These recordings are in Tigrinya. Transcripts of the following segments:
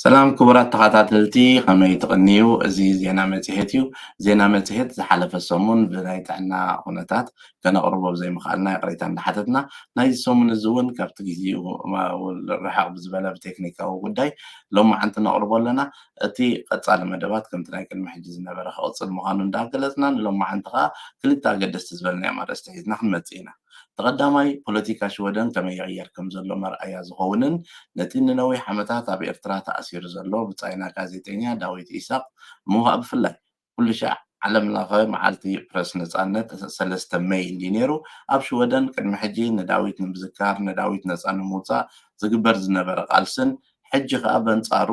ሰላም ክቡራት ተኸታተልቲ፣ ከመይ ትቕንዩ? እዚ ዜና መጽሔት እዩ። ዜና መጽሔት ዝሓለፈ ሰሙን ብናይ ጥዕና ኩነታት ከነቕርቦ ብዘይምኽኣልና ይቕሬታ እንዳሓተትና፣ ናይዚ ሰሙን እዚ እውን ካብቲ ግዜኡ ርሕቕ ብዝበለ ብቴክኒካዊ ጉዳይ ሎማዓንቲ ነቕርቦ ኣለና። እቲ ቀጻሊ መደባት ከምቲ ናይ ቅድሚ ሕጂ ዝነበረ ክቕጽል ምዃኑ እንዳገለጽና፣ ንሎማዓንቲ ከኣ ክልተ ኣገደስቲ ዝበልናዮም ኣርእስቲ ሒዝና ክንመጽእ ኢና። እቲ ቀዳማይ፣ ፖለቲካ ሽወደን ከመይ ይቕየር ከም ዘሎ መርኣያ ዝኸውንን ነቲ ንነዊሕ ዓመታት ኣብ ኤርትራ ተኣሲሩ ዘሎ ብጻይና ጋዜጠኛ ዳዊት ኢሳቕ፣ እሞ ከኣ ብፍላይ ኩሉ ሻዕ ዓለም ለኸ መዓልቲ ፕረስ ነጻነት ሰለስተ መይ እንድዩ ነይሩ። ኣብ ሽወደን ቅድሚ ሕጂ ንዳዊት ንምዝካር፣ ንዳዊት ነጻ ንምውጻእ ዝግበር ዝነበረ ቃልስን፣ ሕጂ ከኣ በንጻሩ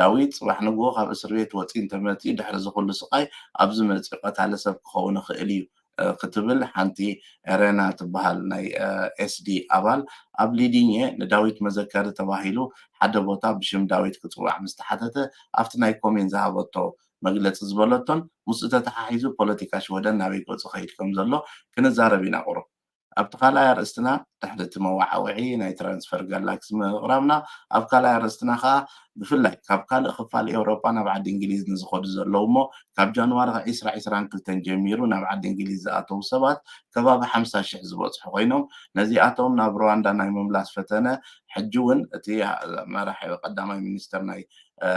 ዳዊት ጽባሕ ንግሆ ካብ እስር ቤት ወጺኡ እንተመጺኡ፣ ድሕሪ እዚ ኩሉ ስቓይ ኣብዚ መጺኡ ቀታሊ ሰብ ክኸውን ይኽእል እዩ፣ እ፣ ክትብል ሓንቲ ኤረና ትበሃል ናይ፣ እ፣ ኤስዲ ኣባል ኣብ ሊዲኘ ንዳዊት መዘከሪ ተባሂሉ ሓደ ቦታ ብሽም ዳዊት ክጽዋዕ ምስ ተሓተተ፣ ኣብቲ ናይ ኮሜን ዝሃበቶ መግለጺ ዝበለቶን ምስኡ ተተሓሒዙ ፖለቲካ ሽወደን ናበይ ገጹ ከይድ ከም ዘሎ ክንዛረብ ኢና ቁሩብ። ኣብቲ ካልኣይ ኣርእስትና፣ ድሕሪ እቲ መወዓውዒ ናይ ትራንስፈር ጋላክሲ ምቕራብና፣ ኣብ ካልኣይ ኣርእስትና ከኣ ብፍላይ ካብ ካልእ ክፋል ኤውሮጳ ናብ ዓዲ እንግሊዝ ንዝኸዱ ዘለዉ እሞ ካብ ጃንዋሪ ዒስራ ዒስራን ክልተን ጀሚሩ ናብ ዓዲ እንግሊዝ ዝኣተዉ ሰባት ከባቢ ሓምሳ ሽሕ ዝበጽሑ ኮይኖም፣ ነዚኣቶም ናብ ሩዋንዳ ናይ ምምላስ ፈተነ ሕጂ እውን እቲ መራሒ ቀዳማይ ሚኒስተር ናይ፣ እ፣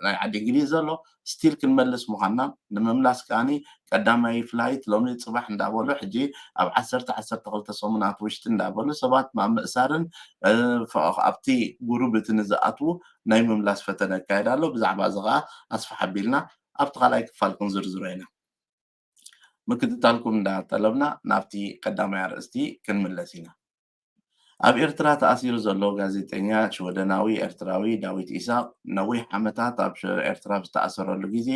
ናይ ዓዲ እንግሊዝ ዘሎ ስቲል ክንመልስ ምዃንና ንምምላስ ከኣኒ ቀዳማይ ፍላይት ሎሚ ጽባሕ እንዳበሉ ሕጂ ኣብ ዓሰርተ ዓሰርተ ክልተ ሰሙናት ውሽጢ እንዳበሉ ሰባት ኣብ ምእሳርን፣ እ፣ ፈ-፣ ኣብቲ ጉሩብ እቲ ንዝኣትዉ ናይ ምምላስ ፈተነ ይካየድ ኣሎ። ብዛዕባ እዚ ከኣ ኣስፍሕ ኣቢልና ኣብቲ ካልኣይ ክፋል ክንዝርዝሮ ኢና። ምክትታልኩም እንዳጠለብና ናብቲ ቀዳማይ ኣርእስቲ ክንምለስ ኢና። ኣብ ኤርትራ ተኣሲሩ ዘሎ ጋዜጠኛ ሽወደናዊ ኤርትራዊ ዳዊት ኢሳቕ ነዊሕ ዓመታት ኣብ ሽ-፣ ኤርትራ ብዝተኣሰረሉ ግዜ፣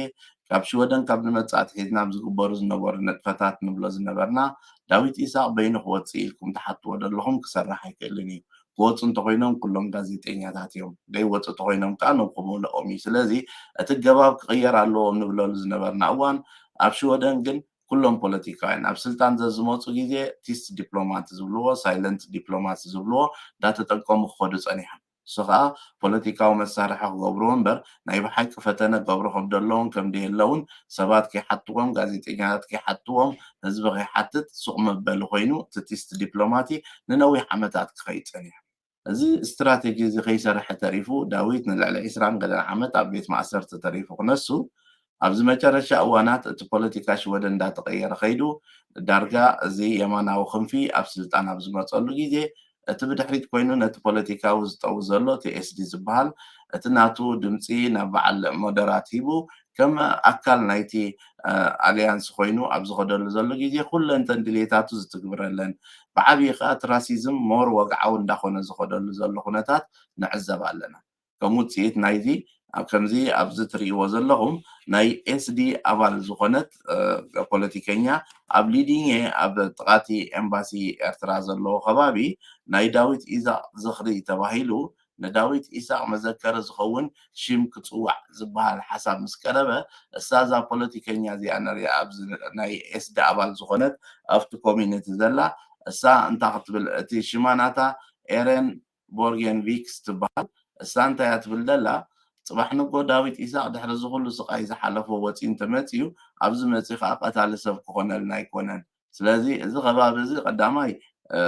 ካብ ሽወደን ካብ ንመጽእ ኣትሒዝና ኣብ ዝግበሩ ዝነበሩ ንጥፈታት ንብሎ ዝነበርና፣ ዳዊት ኢሳቕ በይኑ ክወጽእ ኢልኩም ትሓትዎ ዘለኹም ክሰርሕ ኣይክእልን እዩ። ክወጹ እንተኾይኖም ኩሎም ጋዜጠኛታት እዮም። ደይወጹ እንተኾይኖም ከኣ ነንኩ ምውልቖም እዩ። ስለዚ እቲ ገባብ ክቕየር ኣለዎ ንብለሉ ዝነበርና እዋን፣ ኣብ ሽወደን ግን ኩሎም ፖለቲካውያን ኣብ ስልጣን ዘዝመጹ ግዜ ቲስት ዲፕሎማት ዝብልዎ፣ ሳይለንት ዲፕሎማት ዝብልዎ እንዳተጠቀሙ ክኸዱ ጸኒሖም። እሱ ኸኣ ፖለቲካዊ መሳርሒ ክገብርዎ እምበር ናይ ብሓቂ ፈተነ ክገብሩ ከም ዘለውን ከም ደየለውን ሰባት ከይሓትዎም፣ ጋዜጠኛታት ከይሓትዎም፣ ህዝቢ ከይሓትት ሱቕ መበሊ ኮይኑ እቲ ቲስት ዲፕሎማቲ ንነዊሕ ዓመታት ክኸይድ ጸኒሑ። እዚ ስትራቴጂ እዚ ከይሰርሐ ተሪፉ ዳዊት ንልዕሊ ዒስራን ገለን ዓመት ኣብ ቤት ማእሰርቲ ተሪፉ ክነሱ፣ ኣብዚ መጨረሻ እዋናት እቲ ፖለቲካ ሽወደን እንዳተቐየረ ከይዱ፣ ዳርጋ እዚ የማናዊ ክንፊ ኣብ ስልጣን ኣብ ዝመጸሉ ግዜ፣ እቲ ብድሕሪት ኮይኑ ነቲ ፖለቲካዊ ዝጠዊ ዘሎ እቲ ኤስዲ ዝበሃል፣ እቲ ናቱ ድምጺ ናብ በዓል ሞደራት ሂቡ፣ ከም ኣካል ናይቲ፣ እ፣ ኣልያንስ ኮይኑ ኣብ ዝኸደሉ ዘሎ ግዜ፣ ኩለንተን ድሌታቱ ዝትግብረለን፣ ብዓብዪ ከኣ እቲ ራሲዝም ሞር ወግዓዊ እንዳኾነ ዝኸደሉ ዘሎ ኩነታት ንዕዘብ ኣለና። ከም ውጽኢት ናይዚ፣ ኣብ ከምዚ ኣብዚ ትርእይዎ ዘለኹም ናይ ኤስዲ ኣባል ዝኾነት፣ እ፣ ፖለቲከኛ ኣብ ሊዲኘ ኣብ ጥቓቲ ኤምባሲ ኤርትራ ዘለዎ ከባቢ ናይ ዳዊት ኢሳቕ ዝኽሪ ተባሂሉ ንዳዊት ኢሳቕ መዘከሪ ዝኸውን ሽም ክጽዋዕ ዝበሃል ሓሳብ ምስ ቀረበ፣ እሳ እዛ ፖለቲከኛ እዚኣ ንሪኣ ኣብዚ ናይ ኤስዲ ኣባል ዝኾነት ኣብቲ ኮሚኒቲ ዘላ፣ እሳ እንታይ ክትብል፣ እቲ ሽማ ናታ ኤረን ቦርጌን ቪክስ ትበሃል። እሳ እንታይ እያ ትብል ዘላ? ጽባሕ ንጎ ዳዊት ኢሳቕ ድሕሪ እዚ ኩሉ ስቓይ ዝሓለፎ ወጺኡ እንተመጺኡ፣ ኣብዚ መጺኡ ከኣ ቀታሊ ሰብ ክኾነልና ኣይኮነን። ስለዚ እዚ ከባቢ እዚ ቀዳማይ፣ እ፣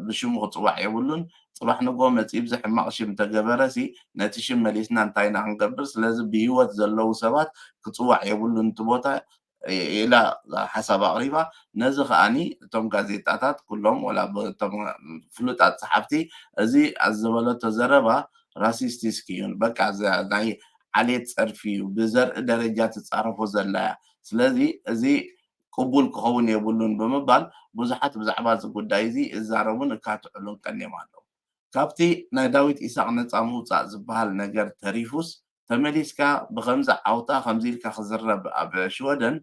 ብሽሙ ክጽዋዕ የብሉን። ጽባሕ ንጎ መጺኡ ብዚ ሕማቕ ሽም ተገበረሲ፣ ነቲ ሽም መሊስና እንታይ ኢና ክንገብር? ስለዚ ብህይወት ዘለዉ ሰባት ክጽዋዕ የብሉን እቲ ቦታ ኢላ ሓሳብ ኣቕሪባ። ነዚ ከኣኒ እቶም ጋዜጣታት ኩሎም ወላ እቶም ፍሉጣት ጸሓፍቲ እዚ ዝበለቶ ዘረባ ራሲስቲስክ እዩ፣ በቃ ዘ-፣ ናይ ዓሌት ጸርፊ እዩ፣ ብዘርኢ ደረጃ ትጻረፎ ዘላ እያ። ስለዚ እዚ ቅቡል ክኸውን የብሉን ብምባል ብዙሓት ብዛዕባ እዚ ጉዳይ እዚ እዛረቡን እካትዕሉን ቀኒዮም ኣለዉ። ካብቲ ናይ ዳዊት ኢሳቕ ነጻ ምውጻእ ዝበሃል ነገር ተሪፉስ፣ ተመሊስካ ብኸምዚ ዓውታ ከምዚ ኢልካ ክዝረብ ኣብ ሽወደን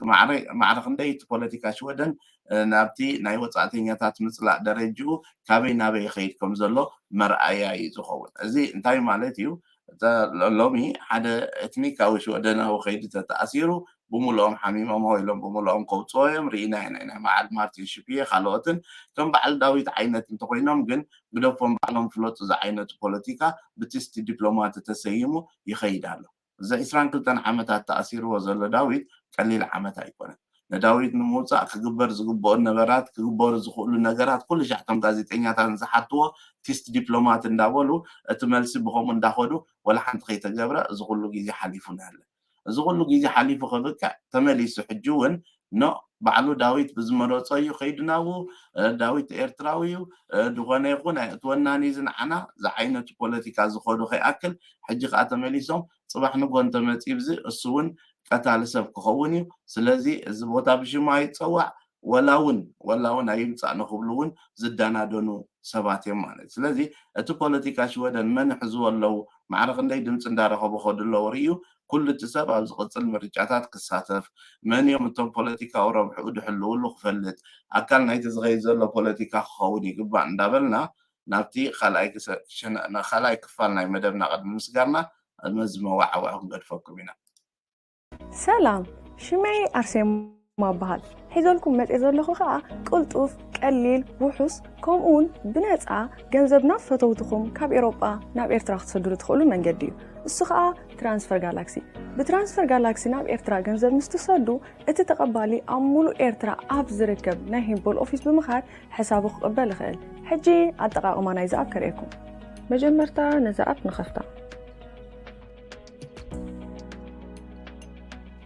ማዕረ፣ ማዕረ ክንደይ እቲ ፖለቲካ ሽወደን፣ እ፣ ናብቲ ናይ ወጻእተኛታት ምጽላእ ደረጅኡ ካበይ ናበይ ይኸይድ ከም ዘሎ መርኣያ እዩ ዝኸውን። እዚ እንታይ ማለት እዩ? እተ-፣ ሎ-፣ ሎሚ ሓደ ኤትኒካዊ ሽወደናዊ ከይዱ ተተኣሲሩ፣ ብምልኦም ሓሚሞም ሆ ኢሎም ብምልኦም ከውፅኦ እዮም። ርኢና ኢና ኢና በዓል ማርቲን ሽፒየ ካልኦትን ከም በዓል ዳዊት ዓይነት እንተኮይኖም ግን ግደፎም ባዕሎም ፍለጡ ዝዓይነቱ ፖለቲካ ብትስቲ ዲፕሎማት ተሰይሙ ይኸይድ ኣሎ። እዚ ዕስራን ክልተን ዓመታት ተኣሲርዎ ዘሎ ዳዊት ቀሊል ዓመት ኣይኮነን። ንዳዊት ንምውፃእ ክግበር ዝግብኦ ነበራት ክግበሩ ዝኽእሉ ነገራት ኩሉ ሻዕ እቶም ጋዜጠኛታት ዝሓትዎ ቲስት ዲፕሎማት እንዳበሉ እቲ መልሲ ብከምኡ እንዳኸዱ ወላ ሓንቲ ከይተገብረ እዚ ኩሉ ግዜ ሓሊፉ ነለ እዚ ኩሉ ግዜ ሓሊፉ ከብቅዕ ተመሊሱ ሕጂ እውን ኖ ባዕሉ ዳዊት ብዝመረፆ እዩ ከይዱ ናብኡ ዳዊት ኤርትራዊ እዩ ዝኾነ ይኹን ኣይእትወናን እዩ ዝንዓና ዝዓይነቱ ፖለቲካ ዝኸዱ ከይኣክል ሕጂ ከዓ ተመሊሶም ፅባሕ ንጎ እንተመፂ ብዚ እሱ እውን ቀታሊ ሰብ ክኸውን እዩ ስለዚ እዚ ቦታ ብሽሙ ኣይፀዋዕ ወላ እውን ወላ እውን ኣይምፃእ ንክብሉ እውን ዝደናደኑ ሰባት እዮም ማለት ስለዚ እቲ ፖለቲካ ሽወደን መን ይሕዝዎ ኣለዉ ማዕረ ክንደይ ድምፂ እንዳረኸቡ ከዱ ኣለዉ ርእዩ ኩሉ እቲ ሰብ ኣብ ዝቕፅል ምርጫታት ክሳተፍ መን እዮም እቶም ፖለቲካዊ ረብሕኡ ድሕልውሉ ክፈልጥ ኣካል ናይቲ ዝኸይድ ዘሎ ፖለቲካ ክኸውን ይግባእ እንዳበልና ናብቲ ካልኣይ ክሰ- ሸነ- ካልኣይ ክፋል ናይ መደብና ቅድሚ ምስጋርና መዚ መዋዕዋዕ ክንገድፈኩም ኢና ሰላም ሽመይ ኣርሴማ እበሃል ሒዘልኩም መፅእ ዘለኹ ከዓ ቅልጡፍ ቀሊል ውሑስ ከምኡውን ብነፃ ገንዘብ ናብ ፈተውትኹም ካብ ኤሮጳ ናብ ኤርትራ ክትሰድሩ ትኽእሉ መንገዲ እዩ እሱ ከዓ ትራንስፈር ጋላክሲ ብትራንስፈር ጋላክሲ ናብ ኤርትራ ገንዘብ ምስ ትሰዱ እቲ ተቐባሊ ኣብ ሙሉእ ኤርትራ ኣብ ዝርከብ ናይ ሂምቦል ኦፊስ ብምኻድ ሕሳቡ ክቕበል ይኽእል ሕጂ ኣጠቓቕማ ናይዚ ኣፕ ከርእየኩም መጀመርታ ነዚ ኣፕ ንኸፍታ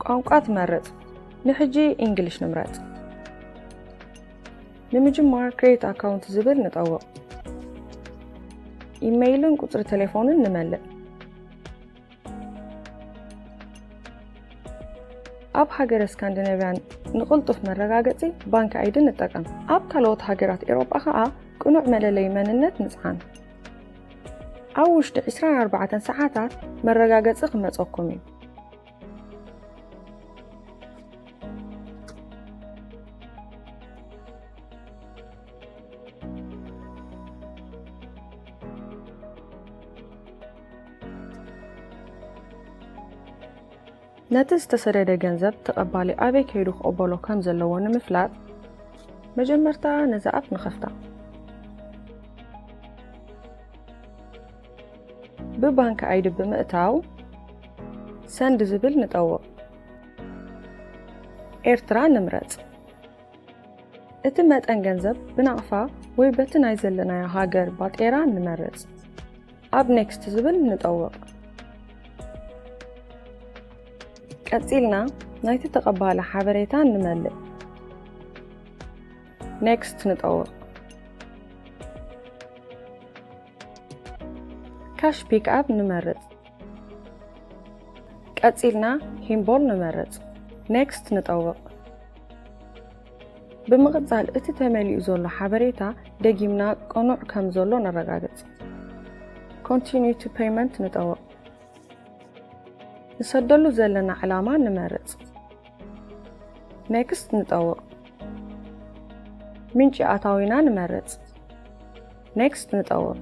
ቋንቋ ትመርጽ ንሕጂ ኢንግሊሽ ንምረጽ ንምጅማር ክሬት ኣካውንት ዝብል ንጠውቕ ኢመይልን ቁፅሪ ቴሌፎንን ንመልእ ኣብ ሃገረ ስካንዲነቪያን ንቕልጡፍ መረጋገፂ ባንክ ኣይዲ ንጠቀም ኣብ ካልኦት ሃገራት ኤሮጳ ከዓ ቅኑዕ መለለይ መንነት ንፅዓን ኣብ ውሽጢ ዕስራን ኣርባዕተን ሰዓታት መረጋገፂ ክመፀኩም እዩ ነቲ ዝተሰደደ ገንዘብ ተቐባሊ ኣበይ ከይዱ ክቕበሎ ከም ዘለዎ ንምፍላጥ መጀመርታ ነዚ ኣፕ ንኸፍታ። ብባንክ ኣይዲ ብምእታው ሰንድ ዝብል ንጠውቕ። ኤርትራ ንምረጽ። እቲ መጠን ገንዘብ ብናቕፋ ወይ በቲ ናይ ዘለናዮ ሃገር ባጤራ ንመርጽ። ኣብ ኔክስት ዝብል ንጠውቕ። ቀጺልና ናይቲ ተቐባሊ ሓበሬታ ንመልእ። ኔክስት ንጠውቕ። ካሽ ፒክኣፕ ንመርጽ። ቀጺልና ሂምቦል ንመርጽ። ኔክስት ንጠውቕ። ብምቕጻል እቲ ተመሊኡ ዘሎ ሓበሬታ ደጊምና ቅኑዕ ከም ዘሎ ነረጋግጽ። ኮንቲኒዩ ቱ ፔይመንት ንጠውቕ። ንሰደሉ ዘለና ዕላማ ንመርጽ። ኔክስት ንጠውቕ። ምንጪ ኣታዊና ንመርጽ። ኔክስት ንጠውቕ።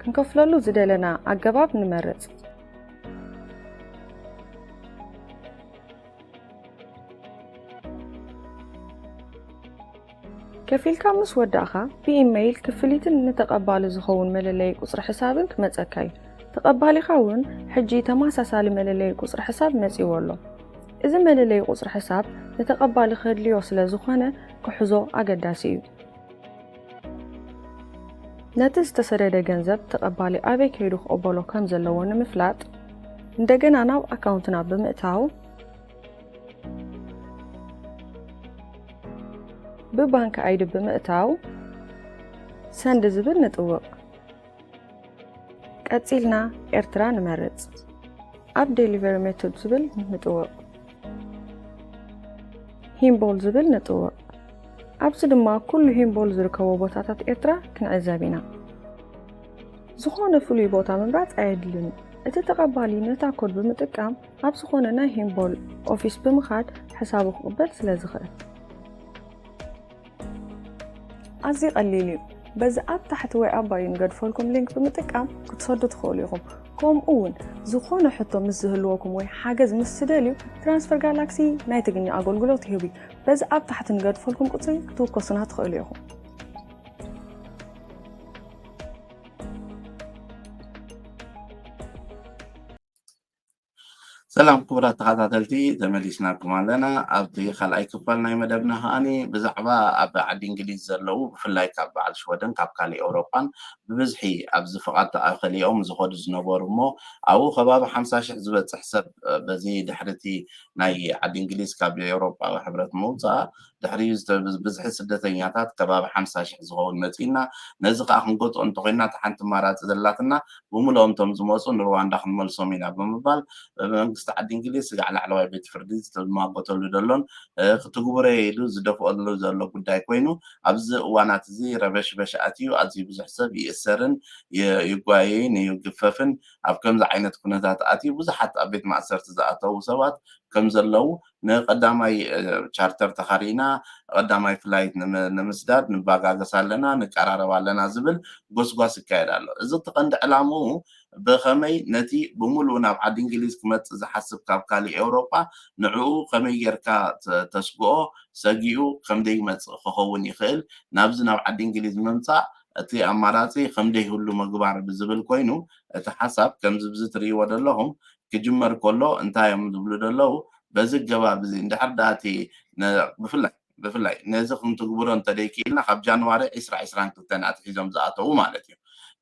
ክንከፍለሉ ዝደለና ኣገባብ ንመርጽ። ከፊልካ ምስ ወዳእኻ ብኢመይል ክፍሊትን ንተቐባሊ ዝኸውን መለለዪ ቁጽሪ ሕሳብን ክመጸካ እዩ። ተቐባሊኻ እውን ሕጂ ተመሳሳሊ መለለዪ ቁጽሪ ሕሳብ መጺዎ ኣሎ። እዚ መለለዪ ቁጽሪ ሕሳብ ንተቐባሊ ከድልዮ ስለ ዝኾነ ክሕዞ ኣገዳሲ እዩ። ነቲ ዝተሰደደ ገንዘብ ተቐባሊ ኣበይ ከይዱ ክቕበሎ ከም ዘለዎ ንምፍላጥ እንደገና ናብ ኣካውንትና ብምእታው ብባንክ ኣይዲ ብምእታው ሰንድ ዝብል ንጥውቕ። ቀጺልና ኤርትራ ንመርጽ። ኣብ ዴሊቨሪ ሜቶድ ዝብል ንጥውቕ። ሂምቦል ዝብል ንጥውቕ። ኣብዚ ድማ ኩሉ ሂምቦል ዝርከቦ ቦታታት ኤርትራ ክንዕዘብ ኢና። ዝኾነ ፍሉይ ቦታ ምምራጽ ኣየድልን። እቲ ተቐባሊ ነታ ኮድ ብምጥቃም ኣብ ዝኾነ ናይ ሂምቦል ኦፊስ ብምኻድ ሕሳቡ ክቕበል ስለ ዝኽእል። ኣዝዩ ቀሊል እዩ። በዚ ኣብ ታሕቲ ወይ ኣብ ባዮ ንገድፈልኩም ሊንክ ብምጥቃም ክትሰዱ ትኽእሉ ኢኹም። ከምኡ እውን ዝኾነ ሕቶ ምስ ዝህልወኩም ወይ ሓገዝ ምስ ትደልዩ፣ ትራንስፈር ጋላክሲ ናይ ትግርኛ ኣገልግሎት ይህብ እዩ። በዚ ኣብ ታሕቲ ንገድፈልኩም ቁጽሪ ክትውከሱና ትኽእሉ ኢኹም። ሰላም ክቡራት ተኸታተልቲ፣ ተመሊስናኩም ኣለና። ኣብቲ ካልኣይ ክፋል ናይ መደብና ከዓኒ ብዛዕባ ኣብ ዓዲ እንግሊዝ ዘለዉ፣ ብፍላይ ካብ በዓል ሽወደን ካብ ካልእ ኤውሮጳን ብብዝሒ ኣብዚ ፍቓድ ተኣኸሊኦም ዝኸዱ ዝነበሩ እሞ ኣብኡ ከባቢ ሓምሳ ሽሕ ዝበጽሕ ሰብ በዚ ድሕርቲ ናይ ዓዲ እንግሊዝ ካብ ኤውሮጳዊ ሕብረት ምውፃእ ድሕሪኡ ብዝሒ ስደተኛታት ከባቢ ሓምሳ ሽሕ ዝኸውን መፂእና። ነዚ ከዓ ክንገጥኦ እንተኮይና እታ ሓንቲ ኣማራፂ ዘላትና ብምልኦም እቶም ዝመፁ ንሩዋንዳ ክንመልሶም ኢና ብምባል ብመንግስቲ ዓዲ እንግሊዝ ስጋዕ ላዕለዋይ ቤት ፍርዲ ዝማጎተሉ ዘሎን ክትግብሮ ኢሉ ዝደፍኦሉ ዘሎ ጉዳይ ኮይኑ ኣብዚ እዋናት እዚ ረበሽበሽ ኣትዩ ኣዝዩ ብዙሕ ሰብ ይእሰርን ይጓየይን ይግፈፍን ኣብ ከምዚ ዓይነት ኩነታት ኣትዩ ብዙሓት ኣብ ቤት ማእሰርቲ ዝኣተዉ ሰባት ከም ዘለዉ ንቀዳማይ ቻርተር ተኻሪና ቀዳማይ ፍላይት ንምስዳድ ንባጋገስ ኣለና ንቀራረብ ኣለና ዝብል ጎስጓስ ይካየድ ኣሎ። እዚ እቲ ቀንዲ ዕላምኡ ብኸመይ ነቲ ብምሉኡ ናብ ዓዲ እንግሊዝ ክመፅእ ዝሓስብ ካብ ካልእ ኤውሮጳ ንዕኡ ከመይ ጌርካ ተስግኦ ሰጊኡ ከምደይ ይመፅእ ክኸውን ይኽእል ናብዚ ናብ ዓዲ እንግሊዝ ምምፃእ እቲ ኣማራፂ ከምደይ ህሉ ምግባር ብዝብል ኮይኑ እቲ ሓሳብ ከምዚ ብዚ ትርእይዎ ዘለኹም ክጅመር ከሎ እንታይ እዮም ዝብሉ ዘለዉ በዚ ገባብ እዚ እንድሕር ደኣ እቲ ብፍላይ ብፍላይ ነዚ ክንትግብሮ እንተደይክኢልና ካብ ጃንዋሪ ዕስራ ዕስራን ክልተን ኣትሒዞም ዝኣተዉ ማለት እዩ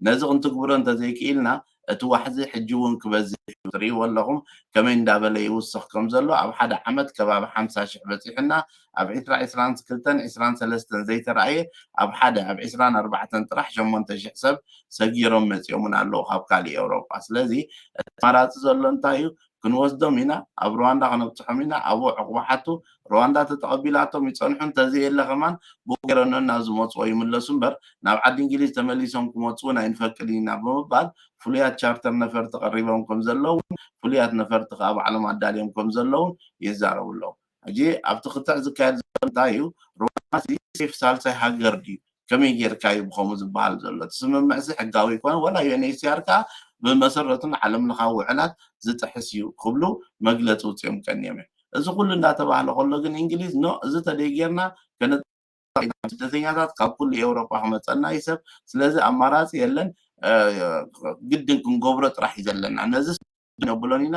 ነዚ ክንትግብሮ እንተዘይክኢልና እቲ ዋሕዚ ሕጂ እውን ክበዝሕ እዩ ትርእይዎ ኣለኹም ከመይ እንዳበለ ይውስኽ ከም ዘሎ ኣብ ሓደ ዓመት ከባቢ ሓምሳ ሽሕ በፂሑና ኣብ ዕስራ ዕስራን ክልተን ዕስራን ሰለስተን ዘይተረኣየ ኣብ ሓደ ኣብ ዕስራን ኣርባዕተን ጥራሕ ሸሞንተ ሽሕ ሰብ ሰጊሮም መፂኦምን ኣለዉ ካብ ካሊእ ኤውሮጳ ስለዚ እቲ ኣማራፂ ዘሎ እንታይ እዩ ክንወስዶም ኢና ኣብ ሩዋንዳ ከነብፅሖም ኢና ኣብኡ ዕቑባ ሓቱ ሩዋንዳ ተተቐቢላቶም ይፀንሑ እንተዘየለ ከማን ብኡ ገይረኖ ናብ ዝመፅኦ ይምለሱ እምበር ናብ ዓዲ እንግሊዝ ተመሊሶም ክመፅኡ ናይ ንፈቅድ ኢና ብምባል ፍሉያት ቻርተር ነፈርቲ ቀሪቦም ከም ዘለውን ፍሉያት ነፈርቲ ከዓ ባዕሎም ኣዳልዮም ከም ዘለውን ይዛረቡ ኣለዉ። ሕጂ ኣብቲ ክትዕ ዝካየድ ዘሎ እንታይ እዩ? ሩዋንዳ ሴፍ ሳልሳይ ሃገር ድዩ? ከመይ ጌርካ እዩ ብኸምኡ ዝበሃል ዘሎ? እቲ ስምምዕሲ ሕጋዊ ይኮነ ወላ ዩኤንኤችሲኣር ከዓ ብመሰረቱ ንዓለም ለኻዊ ውዕላት ዝጥሕስ እዩ ክብሉ መግለፂ ውፅኦም ቀኒዮም እዮም። እዚ ኩሉ እንዳተባህለ ከሎ ግን እንግሊዝ ኖ እዚ ተደይ ጌርና ከነ ስደተኛታት ካብ ኩሉ ኤውሮጳ ክመፀና እዩ ሰብ ስለዚ ኣማራፂ የለን ግድን ክንገብሮ ጥራሕ እዩ ዘለና ነዚ ነብሎን ኢና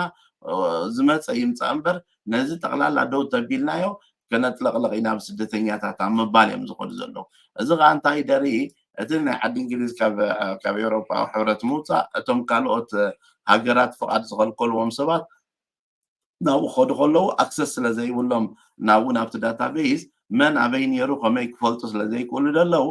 ዝመፀ ይምፃእ እምበር ነዚ ጠቕላላ ደው ተቢልናዮ ከነጥለቕለቕ ኢና ብስደተኛታት ኣብ ምባል እዮም ዝኸዱ ዘለዉ እዚ ከዓ እንታይ ደርኢ እቲ ናይ ዓዲ እንግሊዝ ካብ ኤውሮጳዊ ሕብረት ምውፃእ እቶም ካልኦት ሃገራት ፍቓድ ዝኸልከልዎም ሰባት ናብኡ ክኸዱ ከለዉ ኣክሰስ ስለ ዘይብሎም ናብኡ ናብቲ ዳታቤዝ መን ኣበይ ነይሩ ከመይ ክፈልጡ ስለ ዘይክእሉ ዘለዉ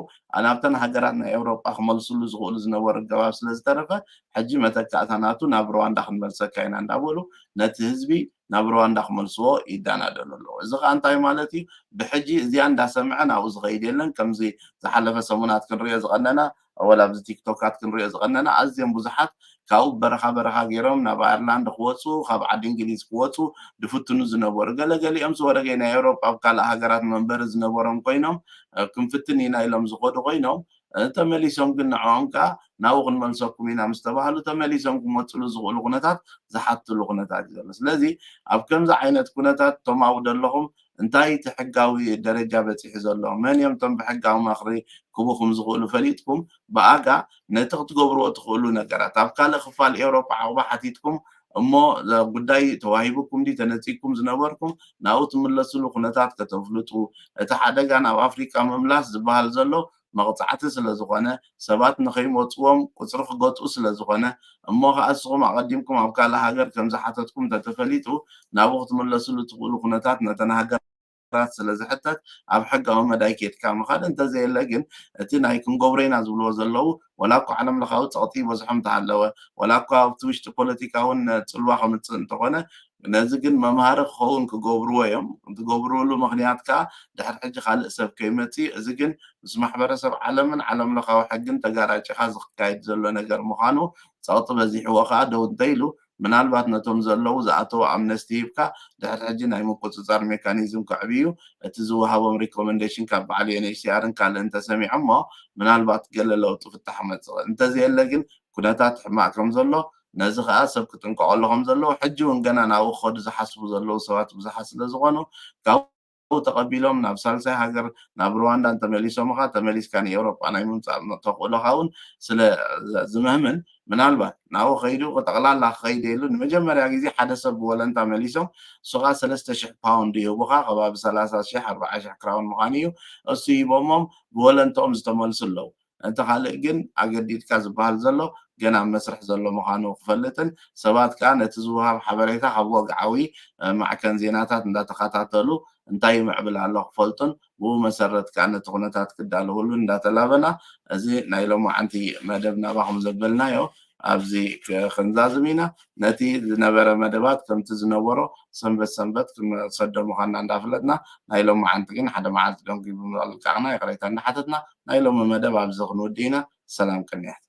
ናብተን ሃገራት ናይ ኤውሮጳ ክመልስሉ ዝኽእሉ ዝነበሩ ኣገባብ ስለ ዝተረፈ ሕጂ መተካእታ ናቱ ናብ ሩዋንዳ ክንመልሰካ ኢና እንዳበሉ ነቲ ህዝቢ ናብ ሩዋንዳ ክመልስዎ ይዳናደሉ ኣለዉ። እዚ ከዓ እንታይ ማለት እዩ? ብሕጂ እዚኣ እንዳሰምዐ ናብኡ ዝኸይድ የለን። ከምዚ ዝሓለፈ ሰሙናት ክንሪኦ ዝቐነና ወላ ኣብዚ ቲክቶካት ክንሪኦ ዝቐነና ኣዝዮም ብዙሓት ካብኡ በረኻ በረኻ ገይሮም ናብ ኣየርላንድ ክወፁ ካብ ዓዲ እንግሊዝ ክወፁ ድፍትኑ ዝነበሩ ገለገሊኦም ዝወረገ ናይ ኤውሮጳ ኣብ ካልእ ሃገራት መንበሪ ዝነበሮም ኮይኖም ክንፍትን ኢና ኢሎም ዝኸዱ ኮይኖም ተመሊሶም ግን ንዕኦም ከዓ ናብኡ ክንመልሰኩም ኢና ምስ ተባሃሉ ተመሊሶም ክመፅሉ ዝኽእሉ ኩነታት ዝሓትሉ ኩነታት እዩ ዘሎ። ስለዚ ኣብ ከምዚ ዓይነት ኩነታት እቶም ኣብኡ ዘለኹም እንታይ እቲ ሕጋዊ ደረጃ በፂሑ ዘሎ መን እዮም እቶም ብሕጋዊ ምኽሪ ክቡኹም ዝኽእሉ ፈሊጥኩም ብኣጋ ነቲ ክትገብርዎ ትኽእሉ ነገራት ኣብ ካልእ ክፋል ኤውሮጳ ዓቕባ ሓቲትኩም እሞ ጉዳይ ተዋሂቡኩም ዲ ተነፂኩም ዝነበርኩም ናብኡ ትምለስሉ ኩነታት ከተፍልጡ እቲ ሓደጋ ናብ ኣፍሪቃ ምምላስ ዝበሃል ዘሎ መቕፃዕቲ ስለ ዝኾነ ሰባት ንኸይመፅዎም ቁፅሪ ክገጥኡ ስለ ዝኾነ እሞ ከዓ እስኹም ኣቐዲምኩም ኣብ ካልእ ሃገር ከም ዝሓተትኩም እንተተፈሊጡ ናብኡ ክትምለስሉ ትኽእሉ ኩነታት ነተን ሃገራት ስለ ዝሕተት ኣብ ሕጋዊ መዳይ ኬድካ ምኻድ እንተዘየለ ግን እቲ ናይ ክንገብሮ ኢና ዝብልዎ ዘለዉ ወላ እኳ ዓለም ለኻዊ ፀቕጢ ይበዝሖም እንተሃለወ ወላ እኳ ኣብቲ ውሽጢ ፖለቲካ እውን ፅልዋ ከምፅእ እንተኾነ ነዚ ግን መምሃሪ ክኸውን ክገብርዎ እዮም። ዝገብርሉ ምኽንያት ከዓ ድሕሪ ሕጂ ካልእ ሰብ ከይመፅእ እዚ ግን ምስ ማሕበረሰብ ዓለምን ዓለም ለኻዊ ሕግን ተጋራጭኻ ዝካየድ ዘሎ ነገር ምዃኑ ፀቕጢ በዚሕዎ ከዓ ደው እንተኢሉ ምናልባት ነቶም ዘለዉ ዝኣተዉ ኣምነስቲ ሂብካ ድሕሪ ሕጂ ናይ ምቁፅፃር ሜካኒዝም ከዕብዩ እቲ ዝወሃቦም ሪኮመንዴሽን ካብ በዓል ዩኤንኤችሲኣርን ካልእን ተሰሚዖሞ ምናልባት ገለ ለውጢ ፍታሕ መፅእ እንተዘየለ ግን ኩነታት ሕማቅ ከም ዘሎ ነዚ ከዓ ሰብ ክጥንቀቀሉ ከም ዘለዎ ሕጂ እውን ገና ናብኡ ክኸዱ ዝሓስቡ ዘለዉ ሰባት ብዙሓት ስለ ዝኾኑ ካብኡ ተቐቢሎም ናብ ሳልሳይ ሃገር ናብ ሩዋንዳ እንተመሊሶምኻ ተመሊስካ ንኤውሮጳ ናይ ምምፃእ ተኽእሎኻ እውን ስለ ዝምህምን ምናልባት ናብኡ ከይዱ ጠቕላላ ክኸይድ የሉ ንመጀመርያ ግዜ ሓደ ሰብ ብወለንታ መሊሶም እሱኻ ሰለስተ ሽሕ ፓውንድ ይህቡኻ ከባቢ ሰላሳ ሽሕ ኣርባዓ ሽሕ ክራውን ምዃኑ እዩ እሱ ሂቦሞም ብወለንትኦም ዝተመልሱ ኣለዉ እቲ ካልእ ግን ኣገዲድካ ዝበሃል ዘሎ ገና ኣብ መስርሕ ዘሎ ምዃኑ ክፈልጥን ሰባት ከዓ ነቲ ዝወሃብ ሓበሬታ ካብ ወግዓዊ ማዕከን ዜናታት እንዳተኸታተሉ እንታይ ይምዕብል ኣሎ ክፈልጡን ብኡ መሰረት ከዓ ነቲ ኩነታት ክዳለውሉ እንዳተላበና እዚ ናይ ሎማዓንቲ መደብ ናባኹም ዘበልናዮ ኣብዚ ክንዛዝም ኢና ነቲ ዝነበረ መደባት ከምቲ ዝነበሮ ሰንበት ሰንበት ክንሰዶ ምዃንና እንዳፍለጥና ናይ ሎማዓንቲ ግን ሓደ መዓልቲ ደንጉ ብምልቃቕና ይቕሬታ እንዳሓተትና ናይ ሎሚ መደብ ኣብዚ ክንውዲ ኢና ሰላም ቅንያት